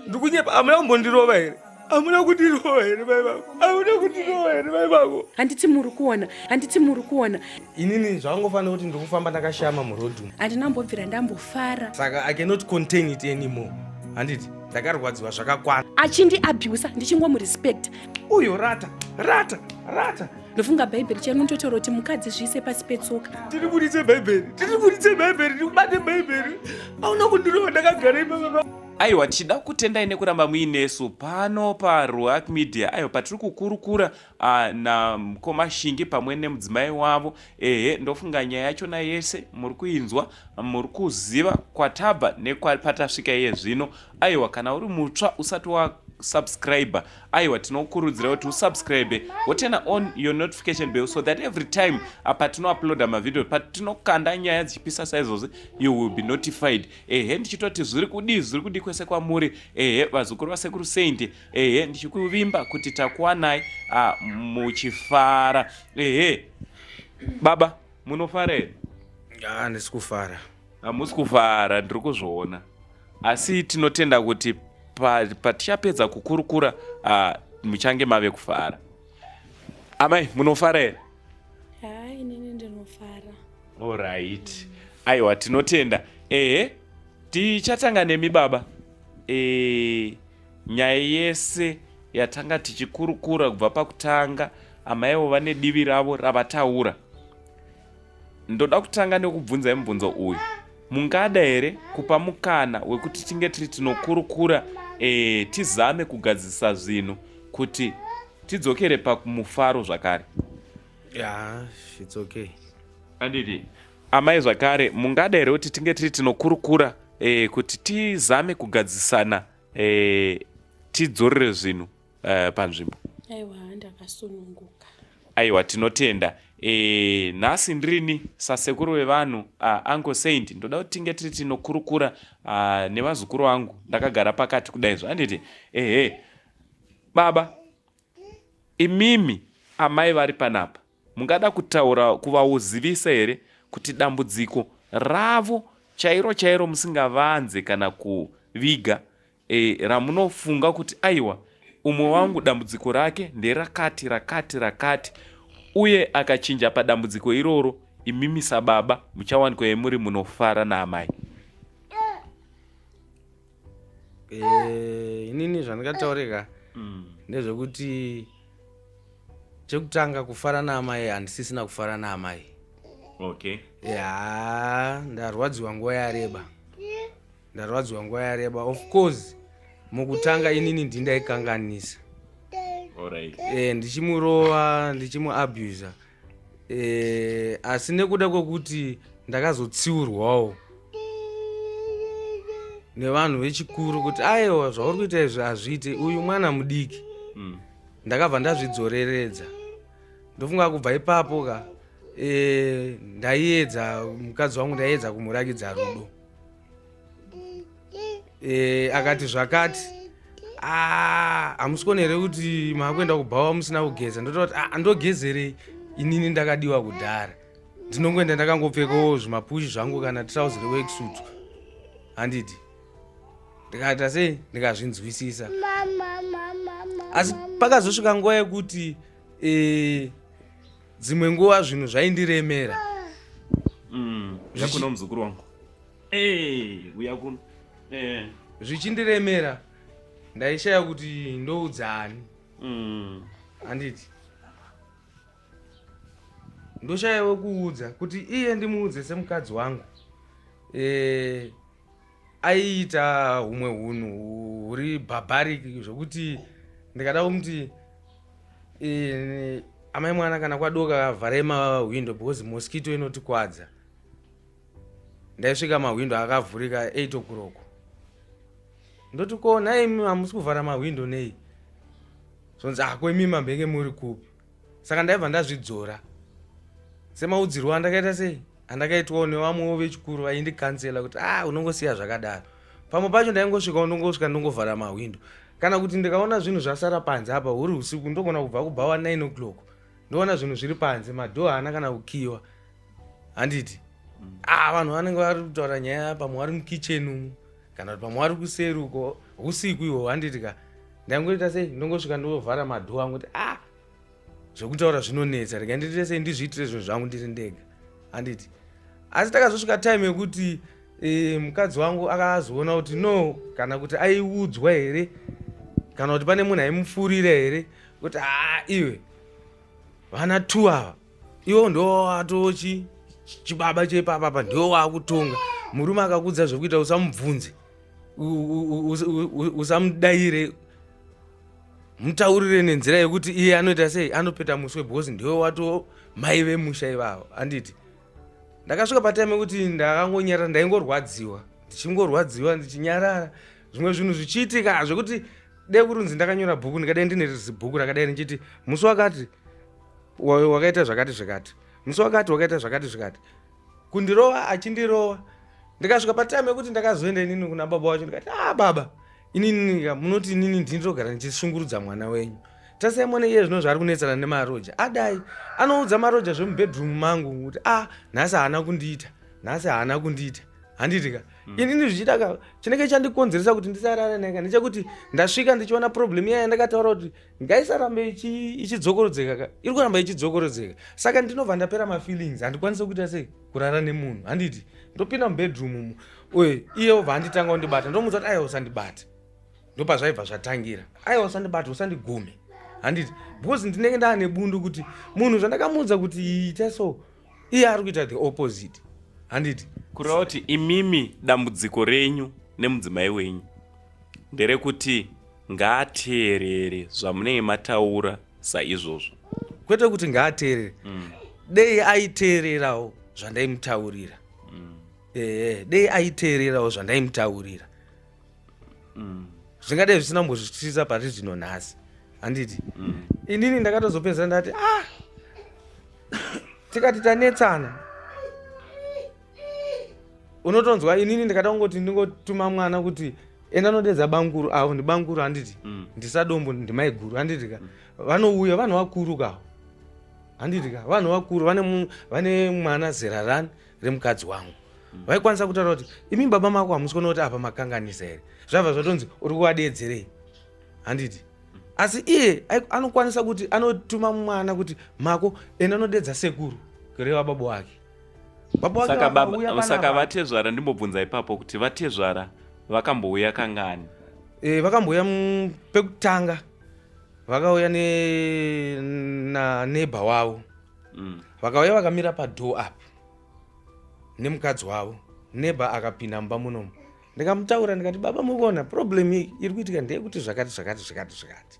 Ndikunyepa, hamuna kumbondirova here? Hamuna kundirova here mai vako? Hamuna kundirova here mai vako? Handiti muri kuona, handiti muri kuona. Inini zvakangofanira kuti ndiri kufamba ndakashama muroad umu. Handina kumbobvira ndambofara. Saka I cannot contain it anymore. Handiti ndakarwadziwa zvakakwana. Achindi abuser ndichingomurespect. Uyo rata, rata, rata. Ndofunga bhaibheri chero unototaura kuti mukadzi zviise pasi petsoka. Tiri buditse bhaibheri, tiri buditse bhaibheri, tiri kubate bhaibheri. Hauna kundirova ndakagara ipapa. Aiwa tichida kukutendai nekuramba muinesu pano paRuak Media aiwa patiri kukurukura uh, namukoma Shingi pamwe nemudzimai wavo. Ehe, ndofunga nyaya yachona yese muri kuinzwa, muri kuziva kwatabva nekwapatasvika iye zvino. Aiwa kana uri mutsva usati wa subscriber aiwa tinokurudzira kuti usubscribe woturn on your notification bell so that every time patinouploada mavideo patinokanda nyaya dzichipisa saizvozvi you will be notified. Ehe, ndichitoti zviri kudii, zviri kudii kwese kwamuri. Ehe, vazukuru vasekuru Saint, ehe, ndichikuvimba kuti takuwanai muchifara. Ehe, baba munofara here? Handisi kufara. Hamusi kufara, ndiri kuzviona, asi tinotenda kuti patichapedza kukurukura muchange mave kufara. Amai, munofara here? Haa, inini ndinofara. Alright. Aiwa tinotenda. Ehe, tichatanga nemi baba. E, nyaya yese yatanga tichikurukura kubva pakutanga, amaivo vane divi ravo ravataura. Ndoda kutanga nekubvunzai mubvunzo uyu. Mungada here kupa mukana wekuti tinge tiri tinokurukura e, tizame kugadzirisa zvinhu kuti tidzokere pakumufaro zvakare? Yeah, it's okay. Anditi amai zvakare mungada here kuti tinge tiri tinokurukura e, kuti tizame kugadzisana e, tidzorere zvinhu panzvimbo? Aiwa, ndakasununguka. Aiwa tinotenda. E, nhasi ndirini sasekuru vevanhu Uncle Saint, ndoda kuti tinge tiri tinokurukura nevazukuru vangu ndakagara pakati kudai zvanditi. Ehe baba, imimi amai vari panapa mungada kutaura kuvauzivisa here kuti dambudziko ravo chairo chairo musingavanze kana kuviga e, ramunofunga kuti aiwa umwe wangu dambudziko rake nderakati rakati rakati, uye akachinja padambudziko iroro, imimi sababa muchawanikwa yemuri munofara naamai? E, inini zvandingataurika ndezvekuti chekutanga kufara naamai handisisina kufara naamai. Okay. Ya, ndarwadziwa nguva yareba, ndarwadziwa nguva yareba. Of course mukutanga inini ndindaikanganisa. Alright. E, ndichimurova, ndichimuabusa e, asi nekuda kwekuti ndakazotsiurwawo nevanhu vechikuru kuti aiwa zvauri kuita izvi hazviite, uyu mwana mudiki. Ndakabva ndazvidzoreredza. Ndofunga kubva ipapo ka e, ndaiedza mukadzi wangu, ndaiedza kumurakidza rudo. E, akati zvakati, hamusi kuona here kuti maakuenda kubhawa musina kugeza? Ndotoa kuti ndogezerei inini ndakadiwa kudhara? Ndinongoenda ndakangopfekawo zvimapushi zvangu kana trouser reworksuit, handiti? Ndikaita sei, ndikazvinzwisisa. Asi pakazosvika nguva yekuti e, dzimwe nguva zvinhu zvaindiremera. Uya kuno muzukuru wangu. Uya kuno. Zvichindiremera, ndaishaya kuti ndoudzani. Handiti ndoshayawo kuudza kuti iye ndimuudze semukadzi wangu e, aiita humwe hunhu huri barbaric zvokuti ndikada kumuti e, amai mwana, kana kwadoka vharai mahwindo because mosquito inotikwadza, ndaisvika mahwindo akavhurika 8 o'clock, ndoti, ko nhaimi hamusi kuvhara mahwindo nei? Zvonzi, ah, ko imi mambenge muri kupi? Saka ndaibva ndazvidzora semaudzirwo andakaita sei andakaitwawo nevamwewo vechikuru vaindikansela kuti ah, unongosiya zvakadaro. Pamwe pacho ndaingosvika, ndongosvika ndongovhara mahwindo, kana kuti ndikaona zvinhu zvasara panze apa huri usiku, ndogona kubva kubhawa 9 o'clock, ndoona zvinhu zviri panze, madhoo haana kana kukiwa, handiti? Ah, vanhu vanenge vari kutaura nyaya, pamwe vari mukitchen umu kana kuti pamwe vari kuseri uko. Usiku ihwo handiti ka ndaingoita sei, ndongosvika ndovhara madhoo angu kuti ah, zvekutaura zvinonetsa, rega ndiite sei, ndizviitire zvinhu zvangu ndiri ndega, handiti. Asi takazosvika time yekuti mukadzi wangu akazoona kuti no, kana kuti aiudzwa here, kana kuti pane munhu aimufurira here kuti haa iwe vana two ava iwo ndo watochi chibaba chepapapa ndiwo wakutonga. Murume akakudza zvekuita usamubvunze, usamudaire, mutaurire nenzira yekuti iye anoita sei, anopeta muswe, because ndiwe wato mai vemusha ivavo, handiti. Ndakasvika patime yekuti ndakangonyarara, ndaingorwadziwa, ndichingorwadziwa, ndichinyarara, zvimwe zvinhu zvichiitika zvekuti dai kurunzi ndakanyora bhuku, ndikadai ndine zibhuku rakadai ndichiti musi wakati wakaita zvakati zvakati, musi wakati wakaita zvakati zvakati, kundirova achindirova. Ndikasvika patime yekuti ndakazoenda inini kuna baba wacho, ndikati ah baba, inini munoti inini ndinotogara ndichishungurudza mwana wenyu, tasai mone iye zvino zvaari kunetsana nemaroja adai, anoudza maroja zvemubedroom mangu kuti ah nhasi haana kundiita, nhasi haana kundiita, handiti ka. Inini zvichiita ka chinenge chandikonzeresa kuti ndisarara naye ka ndechekuti ndasvika ndichiona problem iya yandakataura kuti ngaisarambe ichidzokorodzeka ka, iri kuramba ichidzokorodzeka. Saka ndinobva ndapera mafeelings, handikwanisi kuita sei, kurara nemunhu, handiti. Ndopinda mubedroom umu, oye iye obva anditanga kundibata, ndomuudza kuti aiwa usandibata, ndopazvaibva zvatangira, aiwa usandibata, usandigume, handiti, because ndinenge ndaane bundu kuti munhu zvandakamuudza kuti ita so, iye ari kuita the opposite, handiti. Kureva kuti imimi dambudziko renyu nemudzimai wenyu nderekuti ngaateerere zvamunenge mataura saizvozvo? Kwete kuti ngaateerere, dei aiteererawo zvandaimutaurira. Ehe, dei aiteererawo zvandaimutaurira, zvingadai zvisina kumbozvityisa pari zvino nhasi, handiti. Inini ndakatozopedzera ndati ah, tikati tanetsana, unotonzwa inini ndikada kungoti ndingotuma mwana kuti enda nodedza banguru avo, ndibanguru, handiti, ndisadombo, ndimaiguru, handiti ka. Vanouya vanhu vakuru kawo, handiti ka, vanhu vakuru vane mwana zera rani remukadzi wangu, vaikwanisa kutaura kuti imi baba mako hamusi kuona kuti apa makanganisa here? Zvabva zvatonzi uri kuvadedzerei, handiti. Asi iye anokwanisa kuti anotuma mwana kuti mako enda anodedza sekuru, kureva baba wake. Baba wake Saka vakauya baba, saka panapa. Vatezvara, ndimbobvunza ipapo kuti vatezvara vakambouya kangani? Vakambouya pekutanga vakauya naneighbor wavo. Vakauya vakamira padoor apo nemukadzi wavo. Neighbor akapinda mumba munomu, ndikamutaura ndikati baba, mukuona problem iyi iri kuitika ndeyekuti zvakati zvakati zvakati zvakati,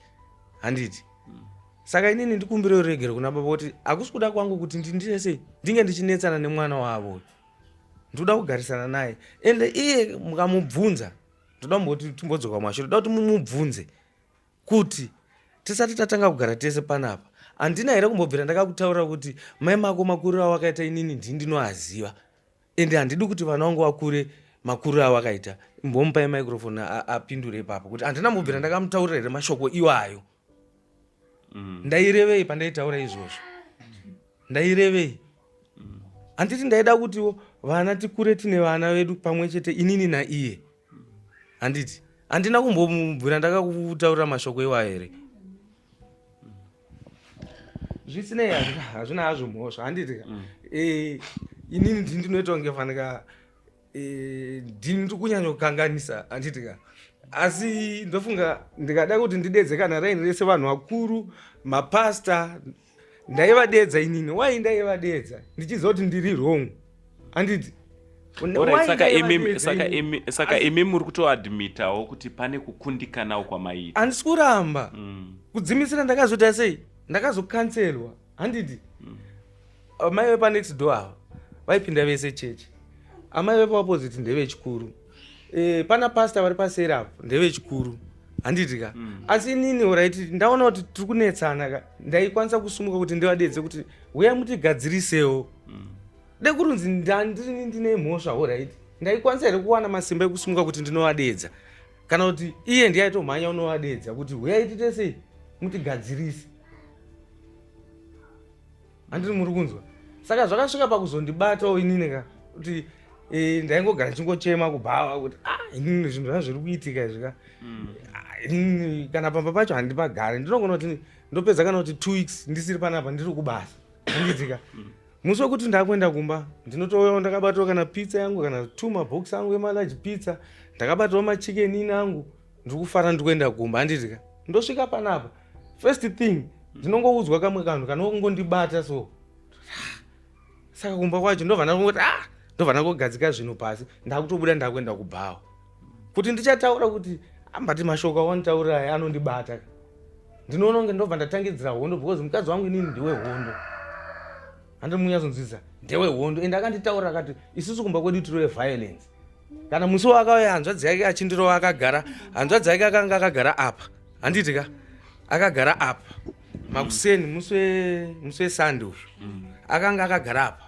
handiti. Saka inini ndikumbire ruregero kuna baba kuti hakusi kuda kwangu kuti ndindine sei ndinge ndichinetsana nemwana wavo, ndoda kugarisana naye. Ende iye mukamubvunza, ndoda kumboti timbodzoka kumashure, ndoda kuti mumubvunze kuti tisati tatanga kugara tese panapa, handina here kumbobvira ndakakutaurira kuti mai mako makuriro awakaita inini ndini ndinoaziva, ende handidi kuti vana vangu vakure makuriro awakaita. Mbomupai microphone apindure ipapo kuti handina kumbobvira ndakamutaurira here mashoko iwayo. Ndairevei pandaitaura izvozvo? Ndairevei? Handiti ndaida kutiwo vana tikure tine vana vedu pamwe chete, inini naiye, handiti? Handina kumbobvira ndakakutaurira mashoko iwayo here? Zvisinei, hazvina hazvo mhosva, handiti ka. Inini ndini ndinoita kunge fanika ndini ndiri kunyanya kukanganisa, handiti ka. Asi ndofunga ndikada kuti ndidedze kana raini rese vanhu vakuru, mapasta, ndaivadedza inini. Wai ndaivadedza ndichiziva kuti ndiri wrong, handiti? Alright, Why saka imi ndaivadedza saka inini? imi muri kutoadmitawo kuti pane kukundikanawo kwamaita? Handisi kuramba. Kudzimisira ndakazoita sei, ndakazokanselwa, handiti. Amai vepanext door ava vaipinda vese chechi, amai vepaopposite ndevechikuru, pana pasta vari paseri apo ndevechikuru, handiti ka. Asi inini, alright, ndaona kuti tiri kunetsana ka, ndaikwanisa kusumuka kuti ndivadedze kuti uyai mutigadzirisewo. Dekurunzi ndandini ndine mhosva, alright, ndaikwanisa here kuwana masimba ekusumuka kuti ndinovadedza, kana kuti iye ndiye aitomhanya unovadedza kuti uyai tiite sei, mutigadzirise, handiri? Muri kunzwa? Saka zvakasvika pakuzondibatawo inini ka kuti ndaingogara ndichingochema kubhawa kuti ah, Inini zvinhu zvaa zviri kuitika izvi ka. Ah, inini kana pamba pacho handipagari, ndinogona kuti ndopedza kana kuti 2 weeks ndisiri panapa, ndiri kubasa, handitika? Musi wekuti ndakuenda kumba, ndinotouyawo ndakabatawo kana pizza yangu, kana two mabhokisi angu emalarge pizza, ndakabatawo machicken inn angu, ndiri kufara, ndiri kuenda kumba, handitika? Ndosvika panapa, first thing ndinongoudzwa kamwe kanhu kanongondibata so. Saka kumba kwacho ndobva ndangoti, ah, ndobva ndangogadzika zvinhu pasi, ndakutobuda, ndakuenda kubhawa kuti ndichataura kuti ambati mashoko awanditaurira aya anondibata. Ndinoona kunge ndobva ndatangidzira hondo, because mukadzi wangu inini ndiwe hondo, handi munyatsonzwisa, ndewe hondo. Ende akanditaura akati isusu kumba kwedu tiri weviolence. Kana musi waakauya hanzvadzi yake achindirova, akagara, hanzvadzi yake akanga akagara apa, handiti ka, akagara apa makuseni musi weSunday uyu. Akanga akagara apa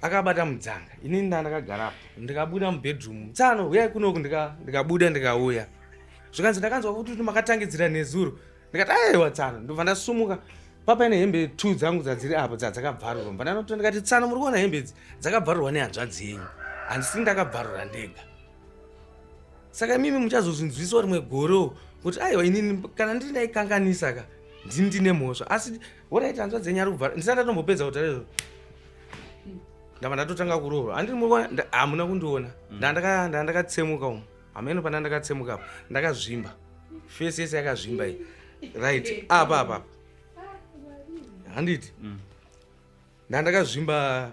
akabata mudzanga, inini nda ndakagara apa. Ndikabuda mubedroom, "Tsano, uyai kunoku." Ndikabuda, ndikauya, zvikanzi, "Ndakanzwa kuti makatangidzira nezuro." Ndikati, "Aiwa tsano." Ndobva ndasumuka, papaine hembe two dzangu dzadziri apo dzadzakabvarurwa. Mbva ndanotora, ndikati, "Tsano, muri kuona hembe idzi dzakabvarurwa nehanzvadzi yenyu, handisi ndakabvarura ndega. Saka imimi muchazozvinzwisawo rimwe gorewo kuti aiwa, inini kana ndiri ndaikanganisa ka, ndini ndine mhosva. Asi alright, hanzvadzi yenyu ari kubvara." Ndisati ndatombopedza kutaura izvo, ndabva ndatotanga kurohwa. Handiri muri kuona? Hamuna kundiona. Ndandakatsemuka umu, hameno pana ndakatsemuka apa, ndakazvimba, face yese yakazvimba iyi, right apa apa apa, handiti? Ndandakazvimba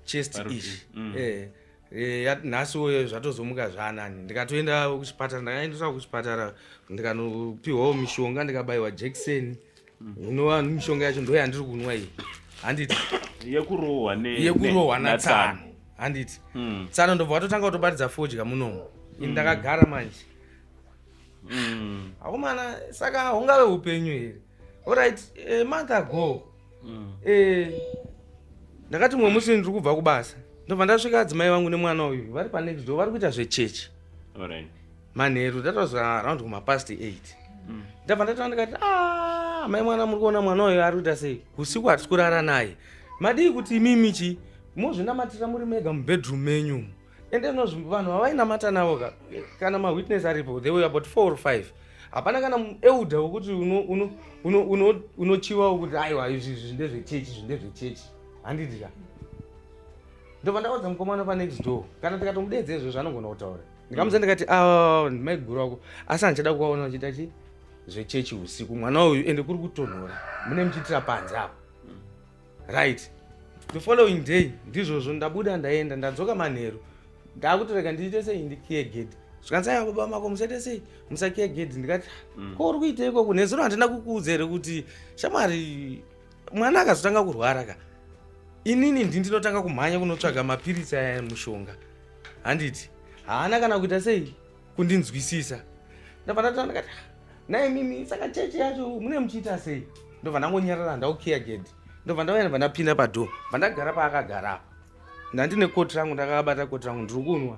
chest Parutivi. Ichi. Eh, nhasi uyo zvatozomuka zvaanani. Ndikatoenda kuchipatara, ndakaendeswa kuchipatara, ndikanopiwawo mishonga, ndikabayiwa jekiseni inova mishonga yacho ndo yandiri kunwa iyi, handiti? Yekurohwa yekurohwa natsano, handiti? Tsano ndobva watotanga kutobatidza fodya munomu, ini ndakagara manje. Akomana, saka hungave upenyu here? Alright, a month ago, ndakati mumwe musi ndiri kubva kubasa, ndobva ndasvika adzimai vangu nemwana uyu vari panext door, vari kuita zvechechi. Manheru, ndatozwa around kumapast 8. Ndabva ndataura, ndikati, "Ah, mai mwana, muri kuona mwana uyu ari kuita sei? Usiku hatisi kurara naye. Madii kuti imimi chi mozvinamatira muri mega mubedroom menyu umu?" Ende nozvi vanhu vavainamata navo ka, kana mawitness aripo, they were about four or five. Hapana kana elder wekuti unochiwawo kuti aiwa, izvi izvi ndezvechechi, izvi ndezvechechi, handiti ka? Ndobva ndaudza mukomana panext door, kana tikatomudedza izvozvo anogona kutaura. Ndikamuudza, ndikati, "Ah, ndimaiguru wako, asi handichada kuvaona vachiita chi zvechechi usiku. Mwana uyu, ende kuri kutonhora, mune muchiitira panze apo." Right, the following day ndizvozvo, ndabuda, ndaenda, ndadzoka manheru, ndakutorega ndiite sei, ndikiye gedhi. Zvikanzi, "Aiwa baba mako, musaite sei, musakiye gedhi." Ndikati, "Ko uri kuitei ikoko? Nezuro handina kukuudza here kuti shamwari, mwana akazotanga kurwara ka, inini ndi ndinotanga kumhanya kunotsvaga mapiritsi aya, mushonga, handiti?" Haana kana kuita sei, kundinzwisisa. Ndabva ndataura, ndikati, "Ah, nai mimi, saka chechi yacho mune muchiita sei?" Ndobva ndangonyarara, ndaukiya gedhi. Ndobva ndauya, ndobva ndapinda padhoo, bva ndagara paakagara apa. Ndandine koti rangu, ndakabata koti rangu, ndiri kunwa,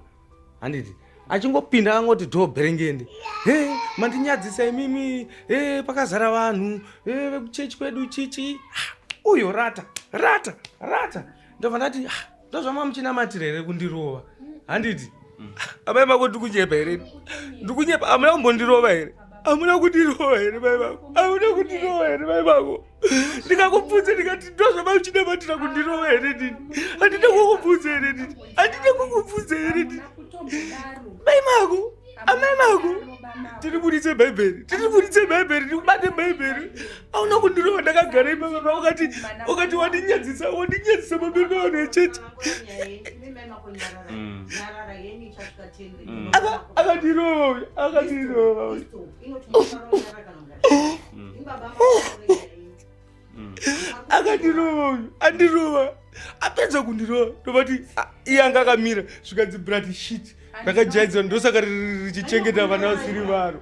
handiti? Achingopinda angoti dhoo bherengende, "He, mandinyadzisa imimi, he, pakazara vanhu, he, vekuchechi kwedu chichi." Ah, uyo rata rata rata. Ndobva ndati, "Ah, ndozvama muchinamatira here kundirova, handiti? Amai vako, ndikunyepa here? Ndikunyepa? Hamuna kumbondirova here? Hamuna kundirova here, mai vako? Hamuna kundirova here, mai vako? Ndikakubvunza, ndikati ndozvama muchinamatira kundirova here ndini? Handina kukubvunza here ndini? Handina kukubvunza here ndini, mai mako, amai mako? Tiribuditse Bhaibheri, tiribuditse Bhaibheri, ndikubate Bhaibheri. Hauna kundirova ndakagara ipapa. Ukati wandinyadzisa, wandinyadzisa pamberi pevanhu vechechi." Akandirova uyu, akandirova uyu. Akandirova uyu, andirova. Apedza kundirova, ndobati iye anga akamira. Zvikanzi, "Bloody shit, ndakajaidzwa, ndosaka richichengeta vana vasiri varo,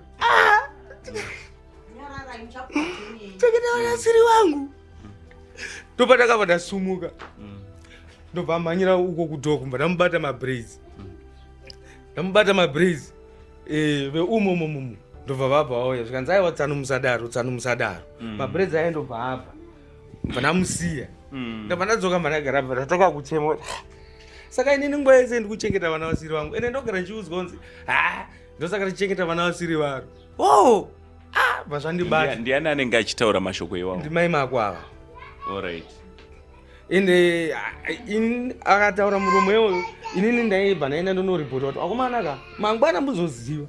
chengeta vana vasiri vangu." Ndopa ndakabva ndasumuka, ndobva amhanyira uko kudhoo kumba. Ndamubata mabraids, ndamubata mabraids, veumomomomo ndobva vabva vauya. Zvikanzi, "Aiwa tsano, musadaro, tsano, musadaro." Mabraids aya ndobva abva, bva ndamusiya. Ndabva ndadzoka, bva ndagara, bva ndatanga kuchema. Saka inini nguva yese ndikuchengeta vana vasiri vangu, ende ndogara ndichiudzwa kunzi ha, ndosaka tichengeta vana vasiri varo. Oh, ah, bva zvandibata. Ndiani anenge achitaura mashoko iwawo? Ndimai mako ava. Alright. Ende akataura muromo iwoyo, inini ndaibva ndaenda ndonoripota kuti akomana ka mangwana muzoziva.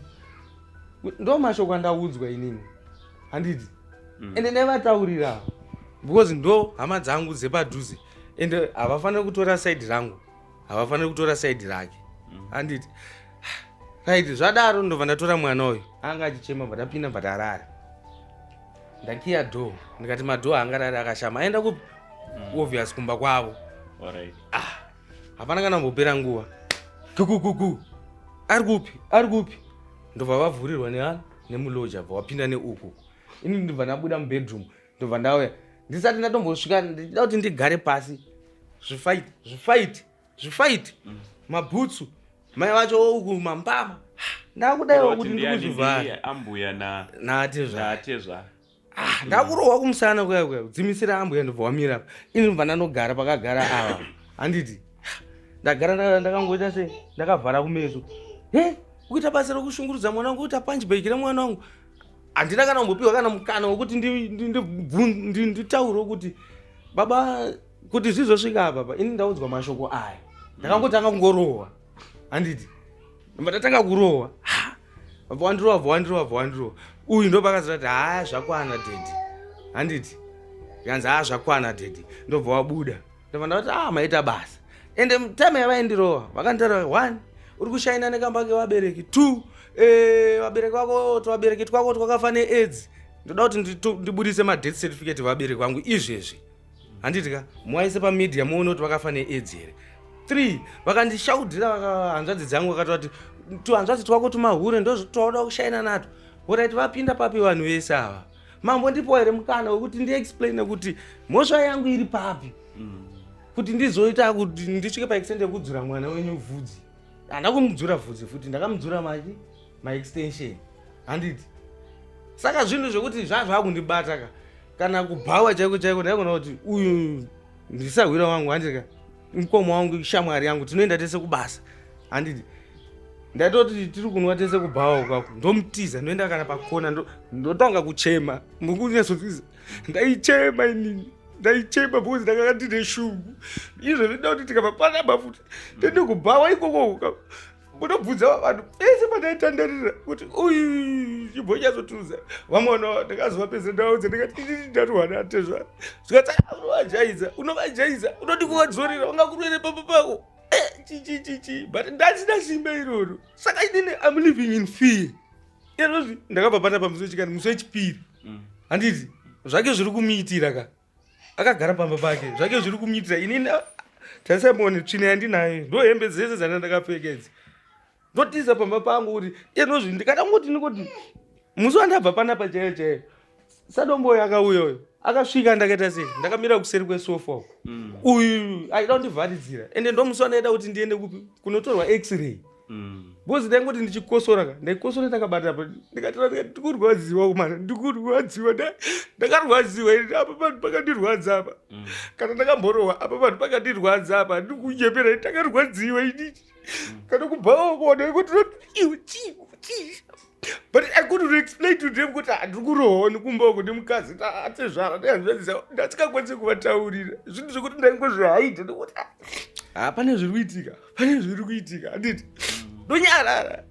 Ndo mashoko andaudzwa inini, handiti? Ende ndaivataurira because ndo hama dzangu dzepadhuze, ende havafaniri kutora side rangu, havafaniri kutora side rake, handiti? Right, zvadaro ndobva ndatora mwana uyu anga achichema, bva ndapinda, bva tarara. Ndakiya door, ndikati madoor angarari akashama, aenda kupi? Obvious kumba kwavo. Ah, hapana kana kumbopera nguva, kukukuku, ari kupi, ari kupi? Ndobva vavhurirwa neani nemuloja, bva wapinda neuku. Ini ndobva ndabuda mubedroom, ndobva ndauya. Ndisati ndatombosvika, ndichida kuti ndigare pasi, zvifight, zvifight, zvifight, mabhutsu mai vacho uku, mambama, ndakudaiwa kuti ndikuzvivhara. Ambuya na Natezvara. Natezvara. Ah, ndakurohwa kumusana kuya kuya, kudzimisira ambuya. Ndobva wamira apa, ini ndobva ndanogara pakagara ava, handiti? Ndagara, ndakangoita se ndakavhara kumeso. He, kuita basa rekushungurudza mwana wangu, kuita punchbag remwana wangu. Handina kana kumbopiwa kana mukana wekuti nditaurewo kuti baba, kuti zvizosvika apa pa ini ndaudzwa mashoko aya. Ndakangotanga kungorohwa, handiti? Ndobva ndatanga kurohwa, bva wandirohwa, bva wandirohwa, bva wandirohwa. Uyu ndo pakazoti, "Haa, zvakwana daddy," handiti? Yanzi, "Haa, zvakwana daddy." Ndobva wabuda. Ndobva ndati, "Ah, maita basa." Ende time yavaindirohwa vakanditaura, one, uri kushaina nekamba kevabereki; two, vabereki vako, tuvabereki twako twakafa neAIDS. Ndoda kuti ndibudise madeath certificate vabereki vangu izvezvi, handiti ka? Muwaise pamedia muone kuti vakafa neAIDS here. Three, vakandishaudhira hanzvadzi dzangu, vakati vati tuhanzvadzi twako tumahure, ndozvotwauda kushaina natwo. Alright, vapinda papi vanhu vese ava? Mambo, ndipo here mukana wekuti ndiexplaine kuti mhosva yangu iri papi, kuti ndizoita kuti ndisvike paextent yekudzura mwana wenyu vhudzi? Handina kumudzura vhudzi futi, ndakamudzura machi maextension, handiti? Saka zvinhu zvekuti zvazvakundibata ka, kana kubhawa chaiko chaiko, ndaigona kuti uyu ndisahwira wangu, handiti ka? Mukoma wangu, shamwari yangu, tinoenda tese kubasa, handiti? Ndaitoti tiri kunwa tese kubhawa ukako, ndomutiza, ndoenda kana pakona, ndotanga kuchema. Mukunyatsozviza, ndaichema inini, ndaichema because ndakanga ndine shungu. Izvo zvinoda kuti tikabva panapa futi toende kubhawa ikoko, munobvunza vanhu pese pandaitandarira kuti uyu chimbonyatsotuza vamwe vanhu. Ndakazovapedza, ndaudza, ndikati inini ndarwa natezvara. Zvikati, "Ah, unovajaidza, unovajaidza, unodi kuvadzorera, vangakurwere pamba pako." Chi chi chi chi, but ndasina simba iroro. Saka inini am living in fear. Izvozvi ndakabva panapa musi wechikani, musi wechipiri, handiti? Zvake zviri kumuitira ka, akagara pamba pake, zvake zviri kumuitira. Inini tarisai muone tsvina yandinayo, ndo hembe dzese dzanda ndakapfeka idzi. Ndotiza pamba pangu kuti izvozvi ndikada kungoti ndingoti musi wandabva panapa chaiyo chaiyo, sadombo akauya uyo, akasvika, ndakaita sei? Ndakamira kuseri kwesofa uko. Uyu aida kundivharidzira, ende ndo musi wandaida kuti ndiende kupi? Kunotorwa x-ray, because ndaingoti ndichikosora ka, ndaikosora ndakabata apa. Ndikatora, ndikati, "Ndikurwadziwa kumana, ndikurwadziwa." Ndakarwadziwa ini apa, vanhu pakandirwadza apa. Kana ndakamborohwa apa, vanhu pakandirwadza apa, ndikunyepera, ndakarwadziwa inini. Kana kubvawo kuona ikuti iwe chii chii, but I couldn't explain to them kuti handiri kurohwa nekumba uku nemukadzi atezvara nehanzvadzi. Ndasingakwanisi kuvataurira zvinhu zvekuti ndaingozvihaidha nekuti ha, pane zviri kuitika, pane zviri kuitika, handiti? Ndonyarara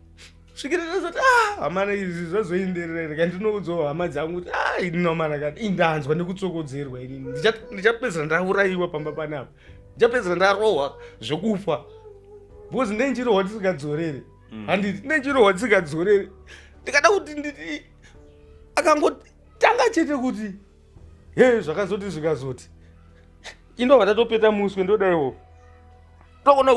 svikira ndazoti, ah, hamana, izvi zvazoenderera here? Kandinoudzawo hama dzangu kuti, ah, ini nomana kani indanzwa nekutsokodzerwa inini. Ndichapedzera ndaurayiwa pamba panapa, ndichapedzera ndarohwa zvekufa, because ndenjirohwa tisingadzorere, handiti? Ndenjirohwa tisingadzorere. Ndikada kuti nditi akangotanga chete kuti he, zvakazoti zvikazoti, indobva ndatopeta muswe, ndodaiwo ndogona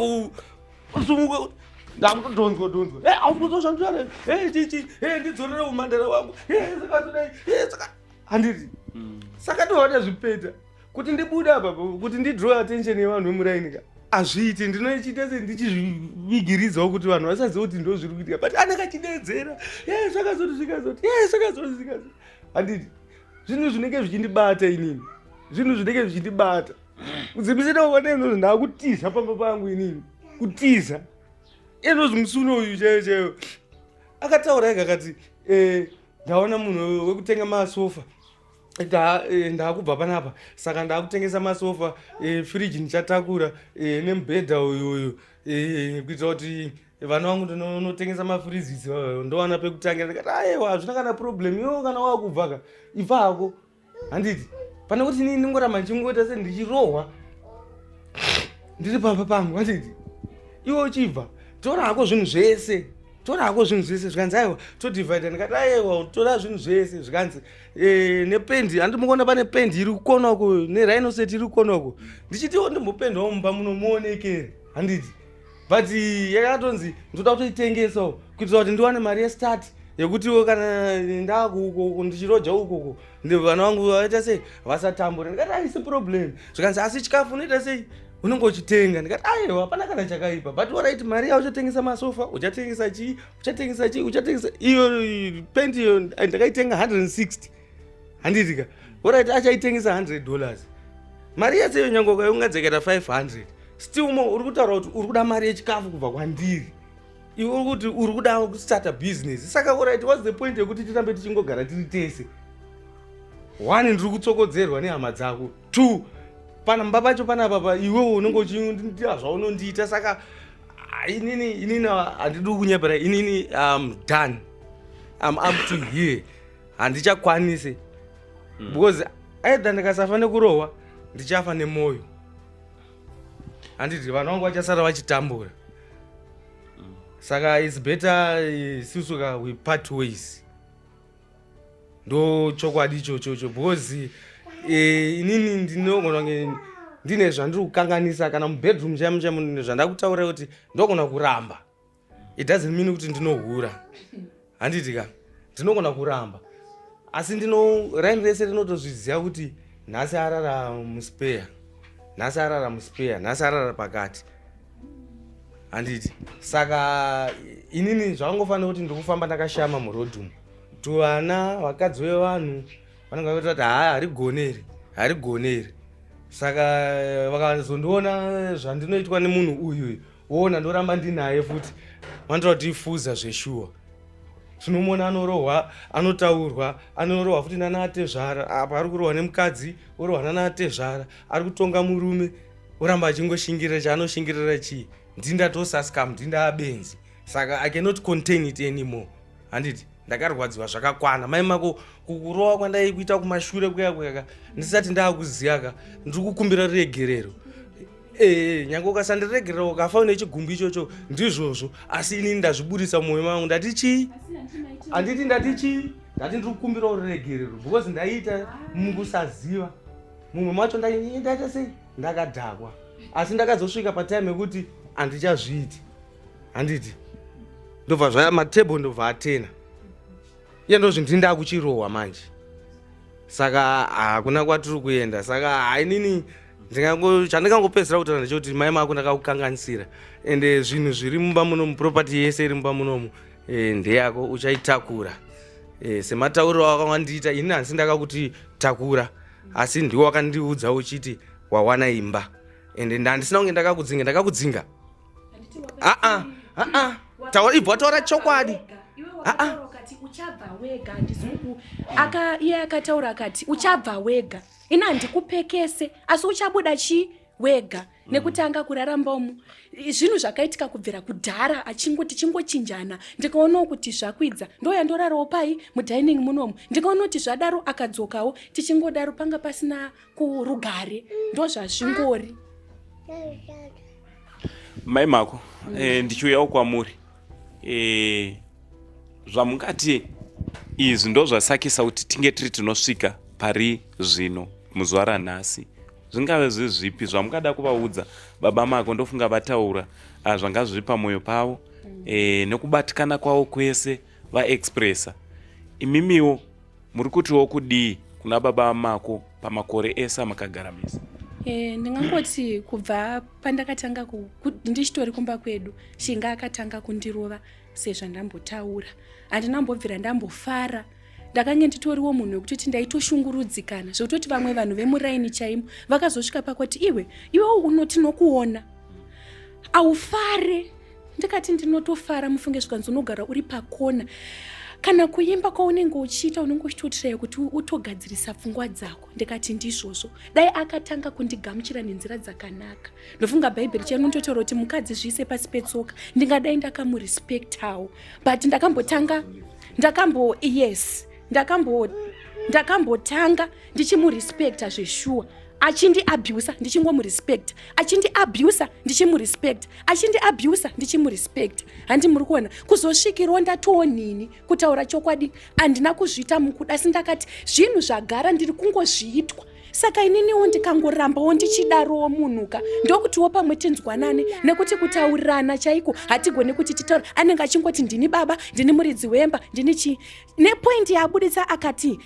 kusumuka, ndakutodhonzwa dhonzwa. Aukuzoshambira chichi, ndidzorere umhandara wangu, zvakazodai, saka handiti? Saka ndobva ndazvipeta kuti ndibude apa, kuti ndidraw attention yevanhu vemuraini ka, hazviiti. Ndinochiita se ndichizvivigiridzawo kuti vanhu vasaziva kuti ndo zviri kuitika, but anenge achidedzera, zvakazoti zvikazoti, zvakazoti zvikazoti, handiti? Zvinhu zvinenge zvichindibata inini, zvinhu zvinenge zvichindibata kudzimisira kuona izvozvo. Ndaakutiza pamba pangu inini. Kutiza. Enozi musi unoyu chaiyo chaiyo akataura ega akati eh, ndaona munhu wekutenga masofa. Eh, ndakubva panapa saka ndakutengesa masofa, eh, firiji ndichatakura, eh, nemubhedha uyu uyu, kuitira kuti vana vangu ndinotengesa mafirizisi ndowana pekutangira. Ndikati aiwa, hazvina kana problem, iwo kana wakubva ka ibva hako, handiti? Pane kuti inini ndingoramba ndichingoita se ndichirohwa ndiri pamba pangu, handiti? Iwe uchibva tora hako zvinhu zvese, tora hako zvinhu zvese. Zvikanzi aiwa, todivhaida. Ndikati aiwa, tora zvinhu zvese. Zvikanzi nependi, handi mukuona pane pendi iri kukona uko nerhinoset iri kukona uko, ndichitiwo ndimbopendawo mumba muno muonekere, handiti? But yakatonzi ndoda kutoitengesawo kuitira kuti ndiwane mari yestart yekutiwo kana ndakuukoko ndichiroja ukoko vana vangu vaita sei, vasatambura. Ndikati haisi problem. Zvikanzi asi chikafu unoita sei, unenge uchitenga? Ndikati aiwa, hapana kana chakaipa, but alright, mari yao uchatengesa masofa, uchatengesa chii, uchatengesa chii, uchatengesa iyo pendi iyo ndakaitenga 160, handiti ka? Alright, achaitengesa $100. Mari yese iyo nyange ukaungadzekaita 500, still mo uri kutaura kuti uri kuda mari yechikafu kubva kwandiri. Iwe uri kuti uri kuda kustarta business, saka alright, what's the point yekuti tirambe tichingogara tiri tese? One, ndiri kutsokodzerwa nehama dzako. Two, pana mumba pacho panapa iwewo unenge uchindiita zvaunondiita. Saka inini handidi kunyepera, inini am done, am up to here, handichakwanisi because either ndikasafa nekurohwa ndichafa nemwoyo, handiti? Vanhu vangu vachasara vachitambura. Saka its better isusu ka we part ways, ndo chokwadi ichochocho, because inini ndinogona kunge ndine zvandiri kukanganisa kana mubedroom chaimo chaimo zvandakutaurira kuti ndogona kuramba. It doesn't mean kuti ndinohura, handiti ka? Ndinogona kuramba, asi ndino raini rese rinotozviziva kuti nhasi arara muspare, nhasi arara muspare, nhasi arara pakati, handiti? Saka inini zvakangofanira kuti ndiri kufamba ndakashama muroad umu, tuvana vakadzi vevanhu vanenge vakuita kuti haa, harigone iri, harigone iri. Saka vakazondiona zvandinoitwa nemunhu uyu, woona ndoramba ndinaye futi, vanotaura kuti ifuza zveshuwa. Tinomuona anorohwa, anotaurwa, anorohwa futi nana atezvara. Apa ari kurohwa nemukadzi, orohwa nana atezvara, ari kutonga murume, oramba achingoshingirira. Chaanoshingirira chii? Ndindatosascam, ndindaabenzi. Saka I cannot contain it anymore, handiti? Ndakarwadziwa zvakakwana. Mai mako, kukurova kwandaikuita kumashure kuya kuyaka ndisati ndaakuziya ka, ndiri kukumbira ruregerero. Ee, nyange ukasandiregerera ukafa une chigumbu ichocho, ndizvozvo, asi inini ndazviburisa mumwoyo mangu. Ndati chii, handiti? Ndati chii? Ndati ndiri kukumbirawo ruregerero because ndaiita mukusaziva. Mumwe macho ndaita sei, ndakadhakwa, asi ndakazosvika patime yekuti handichazviiti, handiti? Ndobva zvaya matable, ndobva atena iye, ndozvindi ndakuchirohwa manje. Saka hakuna kwatiri kuenda. Saka hainini chandingangopedzisira kutaura ndechekuti mai mako, ndakakukanganisira, ende zvinhu zviri mumba munomu, property yese iri mumba munomu ndeyako, uchaitakura sematauriro awakandiita. Ini handisi ndakakuti takura, asi ndiwo wakandiudza uchiti wawana imba, ende ndandisina kunge ndakakudzinga. Ndakakudzinga? Aa, aa, taura, ibva wataura chokwadi. Aa, uchabva wega, handisi aka iye akataura akati uchabva wega, ini handikupekese, asi uchabuda chii wega nekutanga kuraramba umu. Zvinhu zvakaitika kubvira kudhara, achingoti chingochinjana. Ndikaonawo kuti zvakwidza, ndoya ndorarawo pai mudining munomu. Ndikaona kuti zvadaro, akadzokawo, tichingodaro, panga pasina kurugare, ndozvazvingori. Mai mako, ndichiuyawo kwamuri, zvamungati izvi ndo zvasakisa kuti tinge tiri tinosvika pari zvino muzuva ranhasi, zvingave zvezvipi zvamungada kuvaudza baba mako? Ndofunga vataura zvanga zviri pamwoyo pavo nekubatikana kwavo kwese vaexpressa. Imimiwo muri kutiwo kudii kuna baba mako pamakore ese amakagara mese? Ndingangoti kubva pandakatanga ndichitori kumba kwedu, Shinga akatanga kundirova sezvandambotaura. Handinambobvira ndambofara. Ndakange nditoriwo munhu wekutoti ndaitoshungurudzikana zvekutoti vamwe vanhu vemuraini chaimo vakazosvika pakwati, iwe iwewo uno tinokuona. Aufare? Ndikati ndinotofara mufunge. Zvikanzi unogara uri pakona, kana kuimba kwaunenge uchiita unenge uchitotiraya kuti utogadzirisa pfungwa dzako. Ndikati ndizvozvo. Dai akatanga kundigamuchira nenzira dzakanaka. Ndofunga Bhaibheri chainototaura kuti mukadzi zviise pasi petsoka, ndingadai ndakamurespektawo. But ndakambotanga, ndakambo, yes, ndakambotanga ndichimurespekta zveshuwa, achindiabusa ndichingomurespekta, achindiabusa ndichimurespekta, achindiabusa ndichimurespekta. Handi muri kuona kuzosvikirwo ndatoonini? Kutaura chokwadi, handina kuzviita mukuda, asi ndakati zvinhu zvagara ndiri kungozviitwa, saka ininiwo ndikangorambawo ndichidarowo munhuka, ndokutiwo pamwe tinzwanane. Nekuti kutaurirana chaiko hatigoni kuti titaura. Anenge achingoti ndini baba, ndini muridzi wemba, ndini chii. Nepoint yaabuditsa akati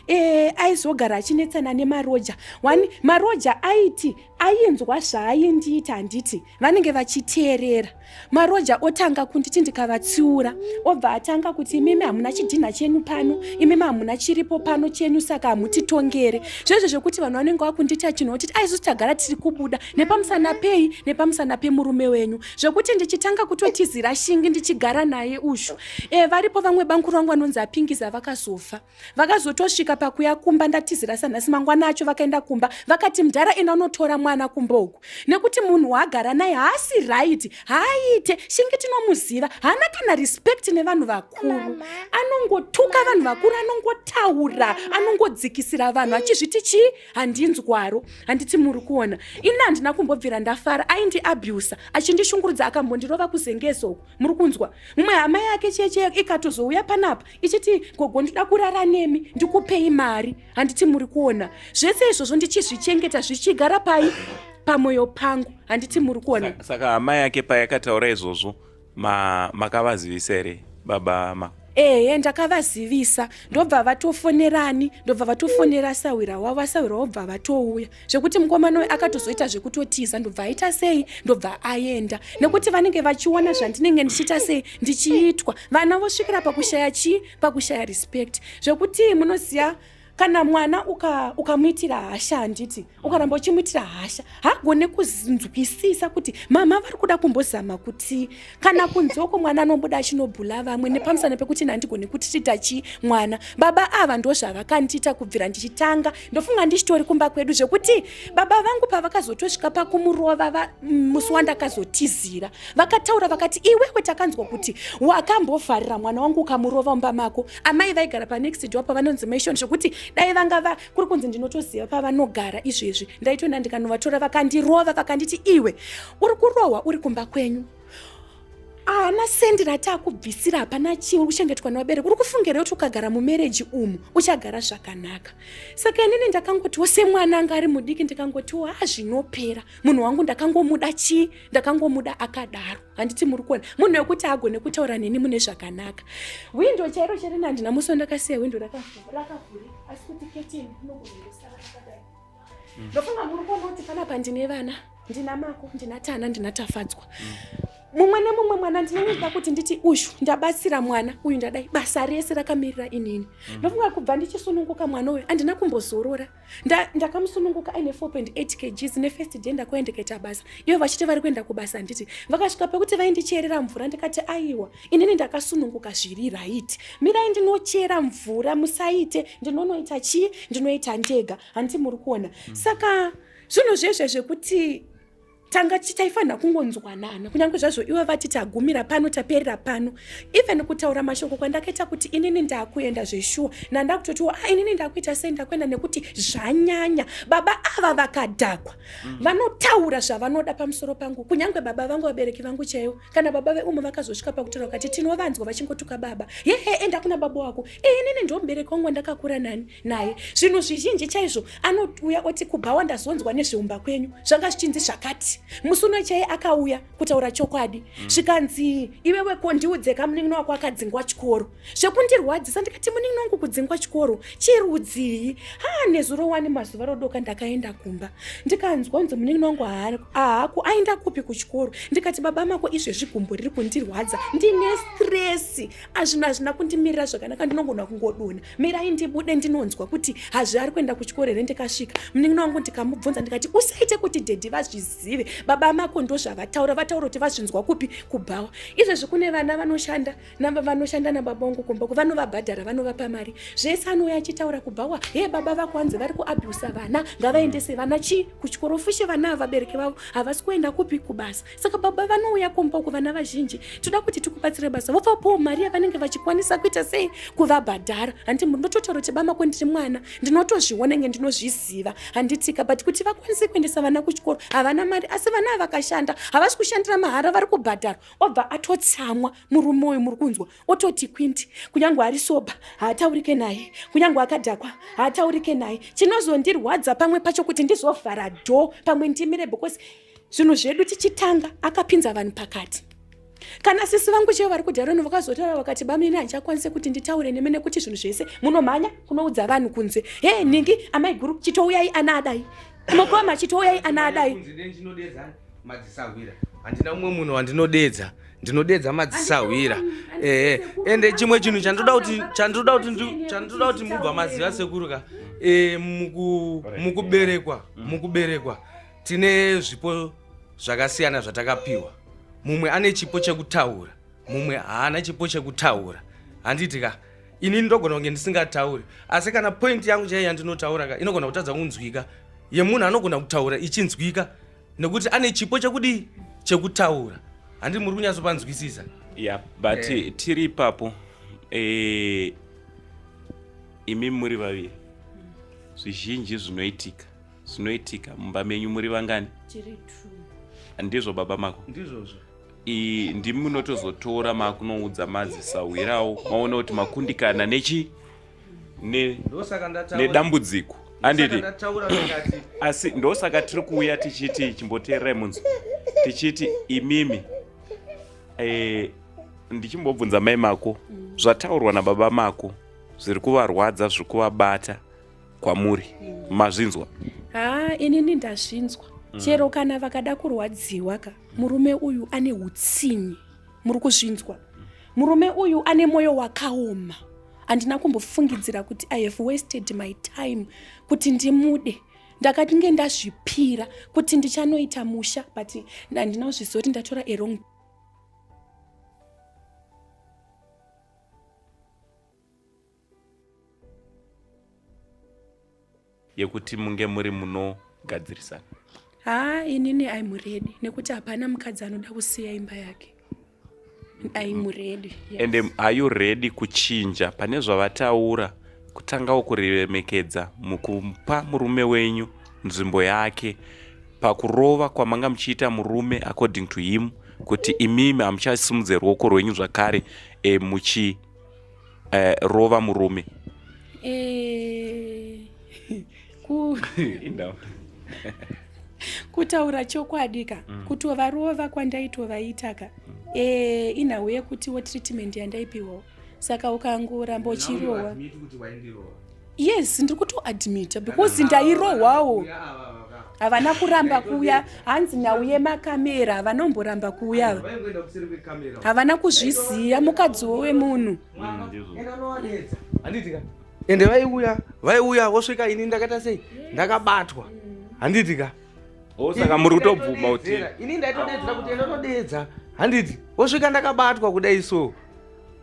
aizogara achinetsana nemaroja one. Maroja aiti ainzwa zvaaindiita, handiti vanenge vachiteerera. Maroja otanga kunditi ndikavatsiura, obva atanga kuti imimi hamuna chidhinha chenyu pano, imimi hamuna chiripo pano chenyu, saka hamutitongere. Zvezvo zvekuti vanhu vanenge vakundita chinhu otiti aisusu tagara tiri kubuda nepamusana pei? Nepamusana pemurume wenyu. Zvekuti ndichitanga kutotizira Shingi ndichigara naye ushu. Varipo vamwe bankuru vangu vanonzi Apingiza, vakazofa, vakazotosvika pakuya kumba ndatizira sanhasi. Mangwana acho vakaenda kumba vakati mudhara, enda unotora mwana kumba uku, nekuti munhu waagara naye haasi right, haaite. Shingi tinomuziva, haana kana respect nevanhu vakuru, anongotuka vanhu vakuru, anongotaura, anongodzikisira vanhu achizviti chii, handinzwaro. Handiti muri kuona? Ini handina kumbobvira ndafara. Aindiabusa, achindishungurudza, akambondirova kuZengezi uku. Muri kunzwa? Mumwe hama yake cheche ikatozouya panapa ichiti, "Gogo, ndoda kurara nemi, ndikupei mari." Handiti muri kuona? Zvese izvozvo ndichizvichengeta, zvichigara pai? Pamwoyo pangu. Handiti muri kuona? Saka hama yake payakataura izvozvo, makavazivisa here baba ma? Ehe, ndakavazivisa. Ndobva vatofonerani, ndobva vatofonera sawira wavo. Asawira wobva vatouya, zvekuti mukomana uyu akatozoita zvekutotiza, ndobva aita sei, ndobva aenda, nekuti vanenge vachiona zvandinenge ndichiita sei, ndichiitwa. Vana vosvikira pakushaya chii? Pakushaya respect. Zvekuti munoziva, kana mwana ukamuitira uka hasha, handiti ukaramba uchimuitira hasha, hagone kunzwisisa kuti mama vari kuda kumbozama kuti kana kunzoko. Mwana anobuda achinobhula vamwe nepamusana pekuti handigoni kutitita chii mwana. Baba ava ndo zvavakandiita kubvira ndichitanga. Ndofunga ndichitori kumba kwedu, zvekuti baba vangu pavakazotosvika pakumurova musi wandakazotizira, vakataura vakati, "Iwewe, takanzwa kuti wakambovharira mwana wangu ukamurova mumba mako." Amai vaigara panext door pavanonzi Maishon, zvekuti dai vanga kuri kunzi ndinotoziva pavanogara izvezvi, ndaitoenda ndikanovatora. Vakandirova, vakanditi, "Iwe uri kurohwa uri kumba kwenyu, haana sendi rataakubvisira, hapana chii, uri kuchengetwa nevabereki. Uri kufungira kuti ukagara mumarriage umu uchagara zvakanaka?" Saka inini ndakangotiwo, semwana anga ari mudiki, ndikangotiwo, ha, zvinopera. Munhu wangu ndakangomuda chii, ndakangomuda akadaro. Handiti muri kuona? Munhu wekuti agone kutaura neni mune zvakanaka. Windo chairo chairina, handina musi wandakasiya windo rakavhurika, asi kuti keteni rinogona rakadai. Ndofunga muri kuona kuti panapa ndine vana, ndina Mako, ndina Tana, ndina Tafadzwa. Mumwe nemumwe mwana ndinenge kuti nditi uyu ndabatsira mwana uyu, ndadai basa rese rakamirira inini. Ndofunga kubva ndichisununguka mwana uyu handina kumbozorora. Ndakamusununguka aine 4.8 kgs. Nefirst day ndakuya ndikaita basa, ivo vachiti vari kuenda kubasa. Handiti vakasvika pekuti vaindicherera mvura, ndikati, "Aiwa, inini ndakasununguka zviri right, mirai ndinochera mvura, musaite, ndinonoita chii, ndinoita ndega." Handiti muri kuona? Saka zvinhu zvezve zvekuti tanga taifanira kungonzwanana, kunyange zvazvo ivo vati tagumira pano, taperera pano. Even kutaura mashoko kwandakaita kuti inini ndakuenda zveshuwa, nanda kutotiwo, ah, inini ndakuita sei, ndakuenda nekuti zvanyanya. Baba ava vakadhakwa, vanotaura zvavanoda pamusoro pangu. Kunyange baba vangu, vabereki vangu chaivo, kana baba veumwe vakazosvika pakutaura vakati tinovanzwa vachingotuka baba, "Yehe, enda kuna baba wako." Inini ndo mubereki wangu wandakakura nani naye. Zvinhu zvizhinji chaizvo anouya oti, "Kubhawa ndazonzwa nezveumba kwenyu, zvanga zvichinzi zvakati." Musi uno chai akauya, kutaura chokwadi, zvikanzi, "Iwewe, ko ndiudze ka, munin'ina wako akadzingwa chikoro." Zvekundirwadzisa, ndikati, "Munin'ina wangu kudzingwa chikoro chirudzii?" Ha, nezuro wani mazuva rodoka ndakaenda kumba, ndikanzwa kunzi munin'ina wangu haako, aenda kupi kuchikoro. Ndikati, "Baba mako, izvezvi gumbo riri kundirwadza, ndine stress, azvinhu hazvina kundimirira zvakanaka, ndinogona kungodonha. Mirai ndibude ndinonzwa kuti hazvi ari kuenda kuchikoro here." Ndikasvika, munin'ina wangu ndikamubvunza, ndikati, "Usaite kuti daddy vazvizive." Baba mako ndozvavataura, vataura kuti vazvinzwa kupi? Kubhawa. Izvezvi kune vana vanoshanda vanoshanda nababa vangu kumba vanovabhadhara, vanovapa mari zvese. Anouya achitaura kubhawa, he baba vako hanzi vari kuabusa vana, ngavaendese vana chii kuchikoro. Fushe vana ava vabereki vavo havasi kuenda kupi? Kubasa. Saka baba vanouya kumba uku, vana vazhinji toda kuti tikubatsire basa, vovapawo mari yavanenge vachikwanisa kuita sei? Kuvabhadhara. Handiti ndototaura kuti bamako ndiri mwana, ndinotozviona nge ndinozviziva, handitika? But kuti vakwanise kuendesa vana kuchikoro havana mari, asi vana ava vakashanda, havasi kushandira mahara, vari kubhadharwa. Obva atotsamwa murume uyu, muri kunzwa? Ototi kwindi, kunyange ari soba haataurike naye, kunyange akadhakwa haataurike naye. Chinozondirwadza pamwe pacho kuti ndizovhara dho, pamwe ndimire, because zvinhu zvedu tichitanga akapinza vanhu pakati. Kana sisi vangu chaivo vari kudharoni vakazotaura vakati, bamini handichakwanise kuti nditaure nemi nekuti zvinhu zvese munomhanya kunoudza vanhu kunze. He ningi amai guru chitouyai ana adai, mukoma chitouyai ana adai. Madzisahwira handina umwe munhu wandinodedza, ndinodedza madzisahwira, ehe. Ende chimwe chinhu chandoda kuti chandoda kuti chandoda kuti mubva maziva sekuru ka, mukuberekwa mukuberekwa tine zvipo zvakasiyana zvatakapiwa. Mumwe ane chipo chekutaura, mumwe haana chipo chekutaura, handiti ka? Inini ndogona kunge ndisingatauri, asi kana point yangu chaiyo yandinotaura ka inogona kutadza kunzwika, yemunhu anogona kutaura ichinzwika nekuti ane chipo chekudii? Chekutaura. Handi muri kunyatsopanzwisisa? Yeah, but tiri ipapo, imi muri vaviri, zvizhinji zvinoitika mumba menyu. Muri vangani? Tiri two. Ndizvo baba mako? Ndizvozvo. Ndimi munotozotora makunoudza madzisahwirawo maona kuti makundikana nechi Ndosaka ndataura nedambudziko, handiti? Ndataura ndikati Asi ndosaka tiri kuuya tichiti, chimboteererai munzwa, tichiti imimi, ndichimbobvunza mai mako, zvataurwa nababa mako zviri kuvarwadza, zviri kuvabata kwamuri, mazvinzwa? Ha, inini ndazvinzwa. Chero kana vakada kurwadziwa ka, murume uyu ane utsinyi, muri kuzvinzwa? Murume uyu ane mwoyo wakaoma. Handina kumbofungidzira kuti I have wasted my time kuti ndimude. Ndakatinge ndazvipira kuti ndichanoita musha, but handina kuzviziva kuti ndatora a wrong Yekuti munge muri munogadzirisana. Ha, inini I'm ready, nekuti hapana mukadzi anoda kusiya imba yake. I'm ready, yes. And are you ready kuchinja pane zvavataura, kutangawo kuremekedza mukupa murume wenyu nzvimbo yake, pakurova kwamanga muchiita murume, according to him, kuti imimi hamuchasimudze ruoko rwenyu zvakare muchi rova murume? Indawo. Kutaura chokwadi ka, kutovarova kwandaitovaita ka, inhau yekutiwo treatment yandaipiwawo. Saka ukangoramba uchirohwa, yes, ndiri kutoadmita because ndairohwawo. Havana kuramba kuuya, hanzi nhau yemakamera, havanomboramba kuuya ava. Havana kuzviziva mukadziwo wemunhu. Handiti ka? Ende vaiuya, vaiuya vosvika ini ndakaita sei? Ndakabatwa, handiti ka? Oh, saka muri kutobvuma kuti Ini ndaitodedzera kuti enda unodedza, handiti? Vosvika ndakabatwa kudai. So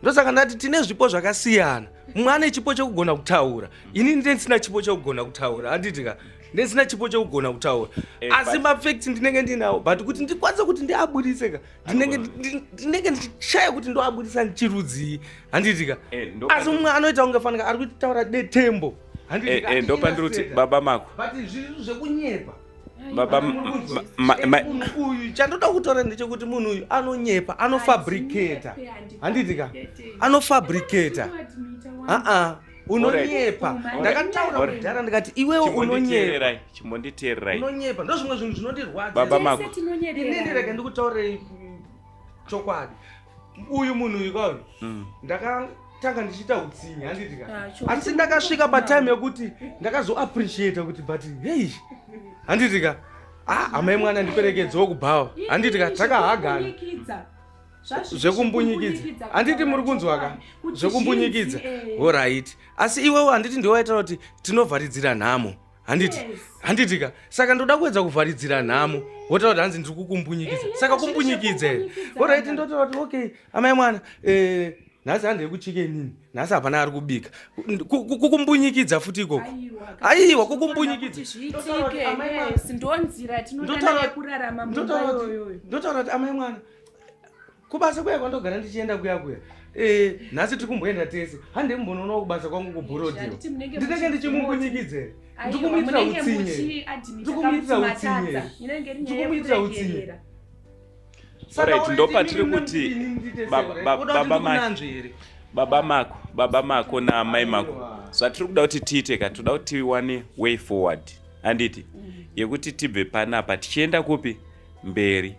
ndosaka ndati tine zvipo zvakasiyana. Mumwe ane chipo chekugona kutaura, ini ndisina chipo chekugona kutaura, handiti ka? Ndisina chipo chekugona kutaura, asi mafacts ndinenge ndinawo, but kuti ndikwanise kuti ndiabudise ka, ndinenge ndichishaya kuti ndoabudisa ndichirudzii, handiti ka? Asi mumwe anoita kunge fanika ari kutaura detembo, handiti ka? Ndopandiri kuti baba mako But zvinhu zvekunyepa. Baba Munhu uyu, chandoda kutaura ndechekuti munhu uyu anonyepa, anofabricata, handiti ka? Anofabricata. Aa, unonyepa. Ndakataura kudhara ndikati iwewe unonyepa. Chimbonditeererai, chimbonditeererai. Unonyepa. Ndo zvimwe zvinhu zvinondirwadza. Baba mako. Inini rega ndikutaurei chokwadi. Uyu munhu uyu kauyu, ndakatanga ndichiita utsinye, handiti ka? Ah, chokwadi. Asi ndakasvika patime yekuti ndakazoappreciata kuti but hei, handiti ka, ah, amai mwana ndiperekedzewo kubhawa, handiti ka? Takahagana. Zvekumbunyikidza, handiti muri kunzwa ka? Zvekumbunyikidza, alright. Asi iwewe, handiti ndiwe waitaura kuti tinovharidzira nhamo? Handiti? Handiti ka? Saka ndoda kuedza kuvharidzira nhamo. Wotaura kuti hanzi ndiri kukumbunyikidza. Saka kumbunyikidza here? Alright, ndotaura kuti okay, amai mwana, eh nhasi handei kuchike inini. Nhasi hapana ari kubika. Kukumbunyikidza futi ikoko. Aiwa, kukumbunyikidza. Zviitike. Yes, ndonzira tinoda yekurarama mumba iyoyo. Ndotaura kuti amai mwana, kubasa kuya kwandogara ndichienda kuya kuya eh, nhasi tiri kumboenda tese handei mumbonoonawo kubasa kwangu kubhurodhiwa ndinenge ndichimumbunyikidzere ndikumuitira utsinye ndikumuitira utsinye ndikumuitira utsinye Alright, ndopatiri kuti baba mako baba mako naamai mako zvatiri kuda kuti tiite ka toda kuti tiwane way forward handiti yekuti tibve panapa tichienda kupi mberi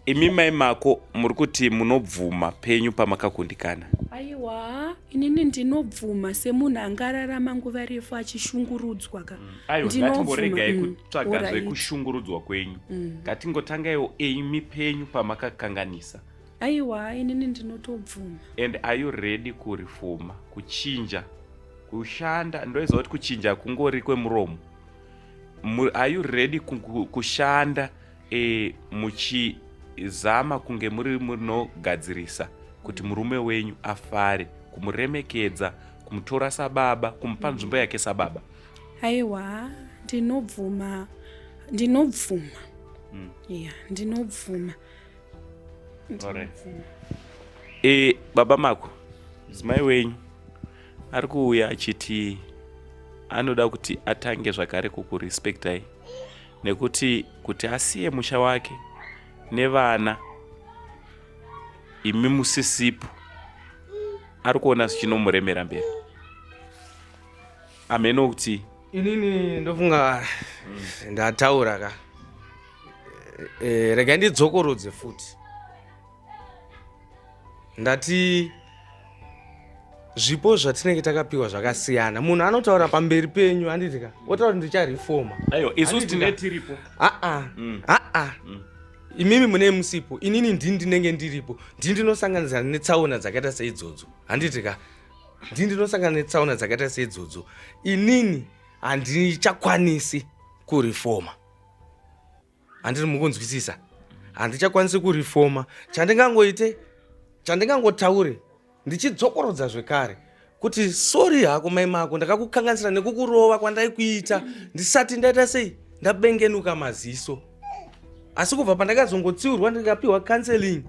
Imi mai Mako muri kuti munobvuma penyu pamakakundikana? Aiwa, inini ndinobvuma semunhu angararama nguva refu achishungurudzwa ka. Mm. Aiwa, ngatimboregai mm. kutsvaga zvekushungurudzwa kwenyu. Mm. Ngatingotangaiwo imi penyu pamakakanganisa. Aiwa, inini ndinotobvuma. And are you ready kurifoma, kuchinja, kushanda? Ndoiziva kuti kuchinja kungori kwemuromo. Are you ready kushanda? E, muchizama kunge muri munogadzirisa kuti murume wenyu afare, kumuremekedza, kumutora sababa, kumupa nzvimbo yake sababa. Aiwa, ndinobvuma, ndinobvuma. Mm. Yeah, ndinobvuma. Ndinobvuma. E, baba Mako, mudzimai wenyu ari kuuya achiti anoda kuti atange zvakare kukurespectai nekuti kuti asiye musha wake nevana imi musisipo ari kuona zvichinomuremera mberi ameno kuti inini ndofunga ndataura ka e, regai ndidzokorodze futi Ndati zvipo zvatinenge takapiwa zvakasiyana. Munhu anotaura pamberi penyu handiti ka? Otaura kuti ndicharefoma. Aiwa, isusu tine tiripo. Aa. Mm. Aa. Mm. Imimi mune musipo, inini ndini ndinenge ndiripo. Ndini ndinosanganisana netsaona dzakaita seidzodzo. Handiti ka? Ndini ndinosangana netsaona dzakaita seidzodzo. Inini handichakwanisi kurefoma. Handiri mukunzwisisa. Handichakwanisi kurifoma. Chandingangoite, chandingangotaure ndichidzokorodza zvekare kuti sorry hako mai mako ndakakukanganisira nekukurova kwandaikuita ndisati ndaita sei ndabengenuka maziso. Asi kubva pandakazongotsiurwa ndikapiwa counseling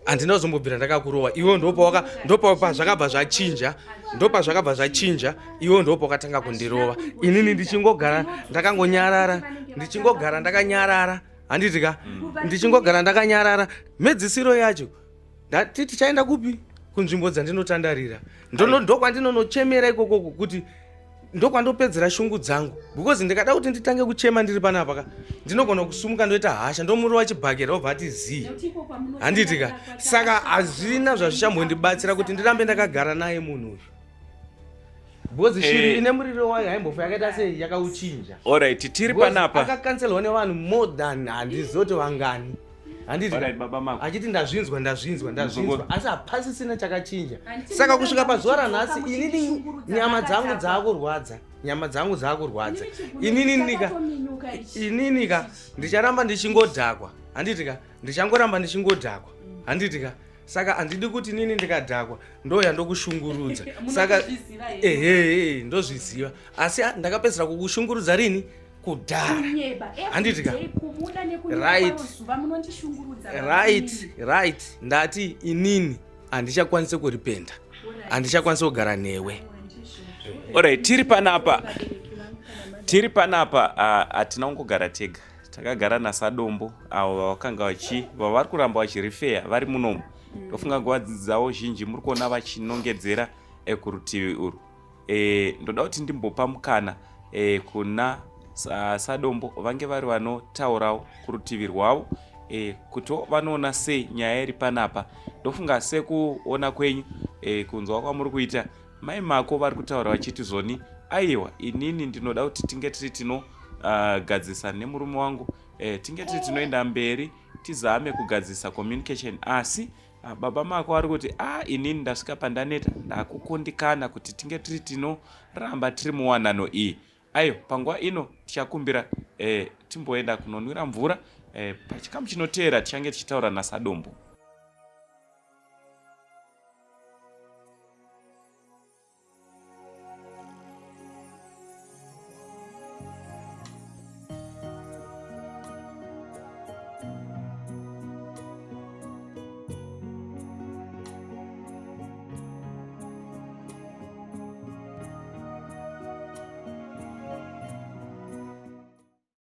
handina kuzombobvira ndakakurova iwe ndopawaka ndopa zvakabva zvachinja ndopa zvakabva zvachinja iwe ndopa wakatanga kundirova inini ndichingogara ndakangonyarara ndichingogara ndakanyarara handiti ka ndichingogara ndakanyarara mhedzisiro yacho ndati tichaenda kupi kunzvimbo dzandinotandarira ndokwandinonochemera ikokoko kuti ndokwandopedzera shungu dzangu because ndikada kuti nditange kuchema ndiri panapa ka ndinogona kusumuka ndoita hasha ndomurova chibhakera obva ati zii handiti ka saka hazvina zvazvichambondibatsira kuti ndirambe ndakagara naye munhu uyu because shiri eh. ine muriro wayo haimbofa yakaita sei yakauchinja orit tiri panapa akakanselwa nevanhu more than handizoti vangani handiti achiti ndazvinzwa ndazvinzwa ndazvinzwa asi hapasisina chakachinja saka kusvika pazuva ranhasi inini nyama dzangu dzaakurwadza nyama dzangu dzaakurwadza inininika ininika ndicharamba ndichingodhakwa handiti ka ndichangoramba ndichingodhakwa handiti ka saka handidi kuti nini ndikadhakwa ndoya ndokushungurudza saka ehe ndozviziva asi ndakapedzisira kukushungurudza rini kudhara handiti ka right right right ndati inini handichakwanise kuripenda handichakwanise kugara newe orit tiri panapa tiri panapa hatina ah, kungogara tega takagara nasadombo avo vavakanga vachi vavari kuramba vachirifeya vari munomu ndofunga nguva dzavo zhinji muri kuona vachinongedzera eh, kurutivi urwu e, ndoda kuti ndimbopa mukana e, kuna sadombo vange vari vanotaurawo kurutivi rwavo e, kuti vanoona sei nyaya iri panapa ndofunga sekuona kwenyu e, kunzwa kwamuri kuita mai mako vari kutaura vachiti zvoni aiwa inini ndinoda kuti tinge tiri tinogadzisa uh, nemurume wangu e, tinge tiri tinoenda mberi tizame kugadzisa communication asi Ah, baba mako vari kuti a ah, inini ndasvika pandaneta ndakukundikana kuti tinge tiri tinoramba tiri muwanano iyi. Aiwa, panguva ino tichakumbira eh, timboenda kunonwira mvura eh, pachikamu chinoteera tichange tichitaura naSadombo.